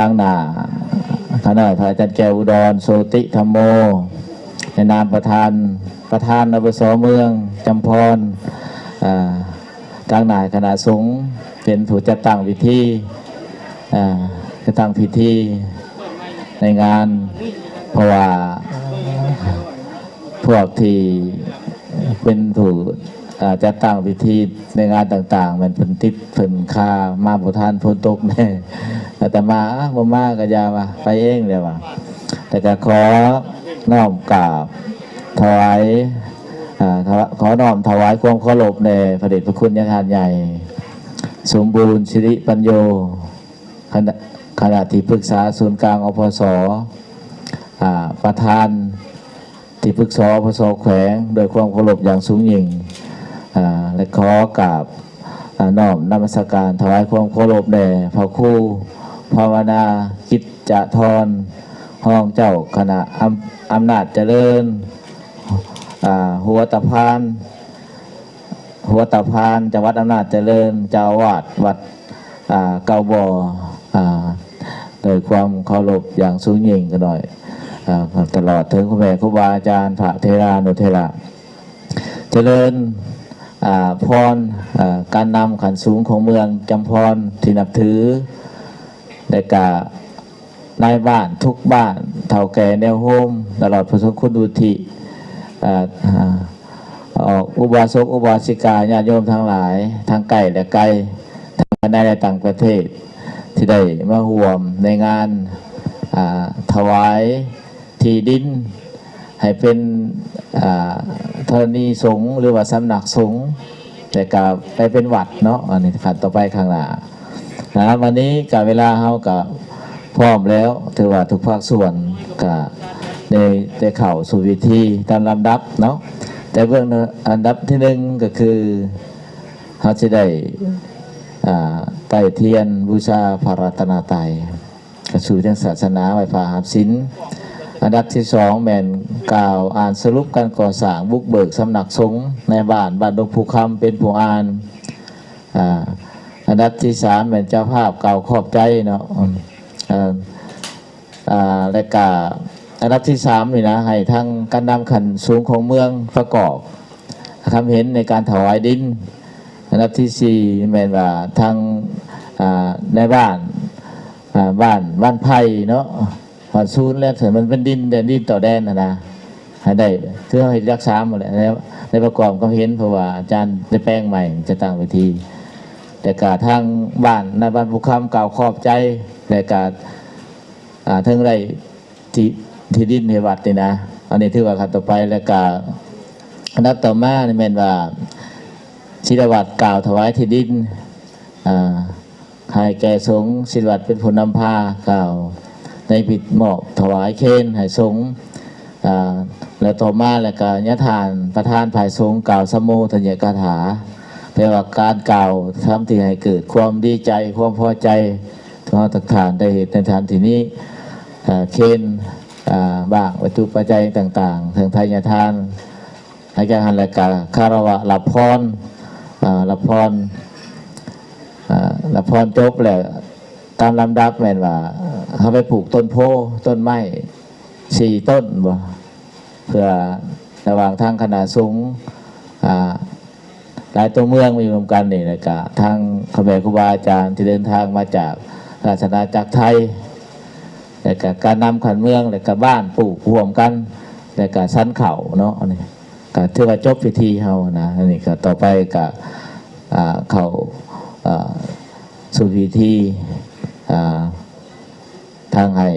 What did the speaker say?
ຕາງໜ້າ ຂ້ານ້ອຍພະອາຈານແກ້ວ ອຸດອນ ໂຊຕິທຳໂມ ໃນນາມປະທານ ປະທານ ອບສ ເມືອງຈຳພອນ ເອີ່ ຕາງໜ້າຄະນະສົງ ເປັນຜູ້ຈັດຕັ້ງພິທີ ເອີ່ ຈັດຕັ້ງພິທີໃນງານ ເພາະວ່າ ພວກທີ່ເປັນຜູ້ ເອີ່ ຈັດຕັ້ງພິທີໃນງານຕ່າງໆ ແມ່ນເພິ່ນຕິດເພິ່ນຄາມາບໍ່ທັນ ຝົນຕົກແດ່ ອາດຕະມາ ເອີ່ ບໍ່ມາກໍຢ່າວ່າ ໄປເອງແລ້ວວ່າ ແຕ່ກໍຂໍນ້ອມກາບຖວາຍ ເອີ່ ຂອນ້ອມຖວາຍຄວາມເຄົາລົບແດ່ພະເດດພະຄຸນຍາທ່ານໃຫຍ່ ສົມບູນ ສິລິປັນໂຍ ຄະນະ ຄະນະທີ່ປຶກສາສູນກາງ ອພສ ອາ ປະທານ ທີ່ປຶກສາ ອພສ ແຂວງ ດ້ວຍຄວາມເຄົາລົບຢ່າງສູງຍິ່ງ ອາ ແລະ ຂໍກາບ ອາ ນ້ອມນະມັດສະການຖວາຍຄວາມເຄົາລົບແດ່ພະຄູພາວະນາ ກິດຈະທອນ ຮອງເຈົ້າຄະນະອຳ ອຳນາດຈະເລີນ ອາ ຫົວຕາພານ ຫົວຕາພານ ຈັງຫວັດອຳນາດຈະເລີນ ເຈົ້າອາວາດວັດ ອາ ເກົ່າບໍ່ ອາ ດ້ວຍຄວາມເຄົາລົບຢ່າງສູງຍິ່ງກັນໜ້ອຍ ອາ ຕະຫຼອດເຖິງຄຸນແມ່ຄູບາອາຈານ ພະເຖລານຸເຖລະ ຈະເລີນ ອາ ພອນ ອາ ການນຳຂັ້ນສູງຂອງເມືອງຈຳພອນທີ່ນັບຖື ແລະກະ ນາຍບ້ານທຸກບ້ານ ເຖົ້າແກ່ແນວໂຮມ ຕະຫຼອດຜູ້ຊົງຄຸນວຸດທິ ເອີ່ ອາ ອອກອຸບາສົກອຸບາສິກາ ຍາດໂຍມທັງຫຼາຍ ທັງໃກ້ແລະໄກ ທັງພາຍໃນ ແລະ ຕ່າງປະເທດ ທີ່ໄດ້ມາຮ່ວມໃນງານ ອາ ຖວາຍທີ່ດິນ ໃຫ້ເປັນ ອາ ທໍລະນີສົງ ຫຼືວ່າສຳນັກສົງ ແຕ່ກະໄປເປັນວັດເນາະ ອັນນີ້ຂັ້ນຕໍ່ໄປຂ້າງໜ້ານະ. ວັນນີ້ກະເວລາເຮົາກະພ້ອມແລ້ວ ຖືວ່າທຸກພາກສ່ວນກະໄດ້ ໄດ້ເຂົ້າສູ່ພິທີຕາມລຳດັບເນາະ. ແຕ່ເບື້ອງອັນດັບທີໜຶ່ງກະຄື ເຮົາຊິໄດ້ ອາ ໄຕ້ທຽນບູຊາພະລັດຕະນະໄຕ ກະສູ່ທາງສາສະໜາ ໄຫວ້ພະຮັບສິນ. ອັນດັບທີສອງແມ່ນກ່າວອ່ານສະຫຼຸບການກໍ່ສ້າງບຸກເບີກສຳນັກສົງໃນບ້ານ ບ້ານດົງພູຄຳເປັນຜູ້ອ່ານ. ອາ ອັນດັບທີສາມແມ່ນເຈົ້າພາບກ່າວຂອບໃຈເນາະ ເອີ່ ອາ ແລະກະອັນດັບທີສາມນີ້ນະ ໃຫ້ທາງການນຳຂັ້ນສູງຂອງເມືອງປະກອບຄຳເຫັນໃນການຖວາຍດິນ. ອັນດັບທີສີ່ແມ່ນວ່າທາງ ອາ ນາຍບ້ານ ອາ ບ້ານ ບ້ານໄຜ່ເນາະ ບ້ານສູນ ແລະ ມັນເປັນດິນແດນ ດິນຕໍ່ແດນຫັ້ນນະ ໃຫ້ໄດ້ ຄືເຮົາເຮັດຫຼັກສາມຫັ້ນແຫຼະ ໃນປະກອບຄຳເຫັນ ເພາະວ່າອາຈານໄດ້ແປງໃໝ່ ຈະຕັ້ງເວທີ ແລະກະທາງບ້ານ ນາຍບ້ານພູຄຳກ່າວຂອບໃຈ ແລະກະ ອາ ເຖິງໄດ້ທີ່ ທີ່ດິນໃຫ້ວັດນີ້ນະ ອັນນີ້ຖືວ່າຂັ້ນຕໍ່ໄປ. ແລະກະອັນດັບຕໍ່ມານີ້ແມ່ນວ່າ ສິລະວັດກ່າວຖວາຍທີ່ດິນ ອາ ໃຫ້ແກ່ສົງ ສິລະວັດເປັນຜູ້ນຳພາກ່າວໃນພິທີມອບຖວາຍເຄນໃຫ້ສົງ ອາ ແລະຕໍ່ມາແລ້ວກະຍາທ່ານປະທານຝ່າຍສົງກ່າວສຳໂມທະຍະກາຖາ ແປວ່າການກ່າວຄຳທີ່ໃຫ້ເກີດຄວາມດີໃຈ ຄວາມພໍໃຈ ທີ່ເຮົາທຸກທ່ານໄດ້ເຮັດໃນທ່ານທີ່ນີ້ ເອີ່ ເຄນ ອາ ບ້າງວັດຖຸປັດໄຈຕ່າງໆ ເຄື່ອງໄທຍາທານ. ຫຼັງຈາກນັ້ນແລ້ວກະຄາລະວະຮັບພອນ ອາ ຮັບພອນ ອາ ຮັບພອນຈົບແລ້ວ ຕາມລຳດັບແມ່ນວ່າ ເຮົາໄປປູກຕົ້ນໂພຕົ້ນໄມ້ສີ່ຕົ້ນບໍ ເພື່ອລະຫວ່າງທາງຄະນະສົງ ອາ ຫຼາຍຕົວເມືອງມາຢູ່ນຳກັນນີ້ ແລ້ວກະທາງພໍ່ແມ່ຄູບາອາຈານທີ່ເດີນທາງມາຈາກລາຊະອານາຈັກໄທ ແລ້ວກະການນຳຂັ້ນເມືອງ ແລ້ວກະບ້ານປູກຮ່ວມກັນ ແລ້ວກະສັນເຂົ້າເນາະ ອັນນີ້ກະຖືວ່າຈົບພິທີເຮົານະ. ອັນນີ້ກະຕໍ່ໄປກະ ອາ ເຂົ້າ ອາ ສູ່ພິທີ ອາ ທາງໃຫ້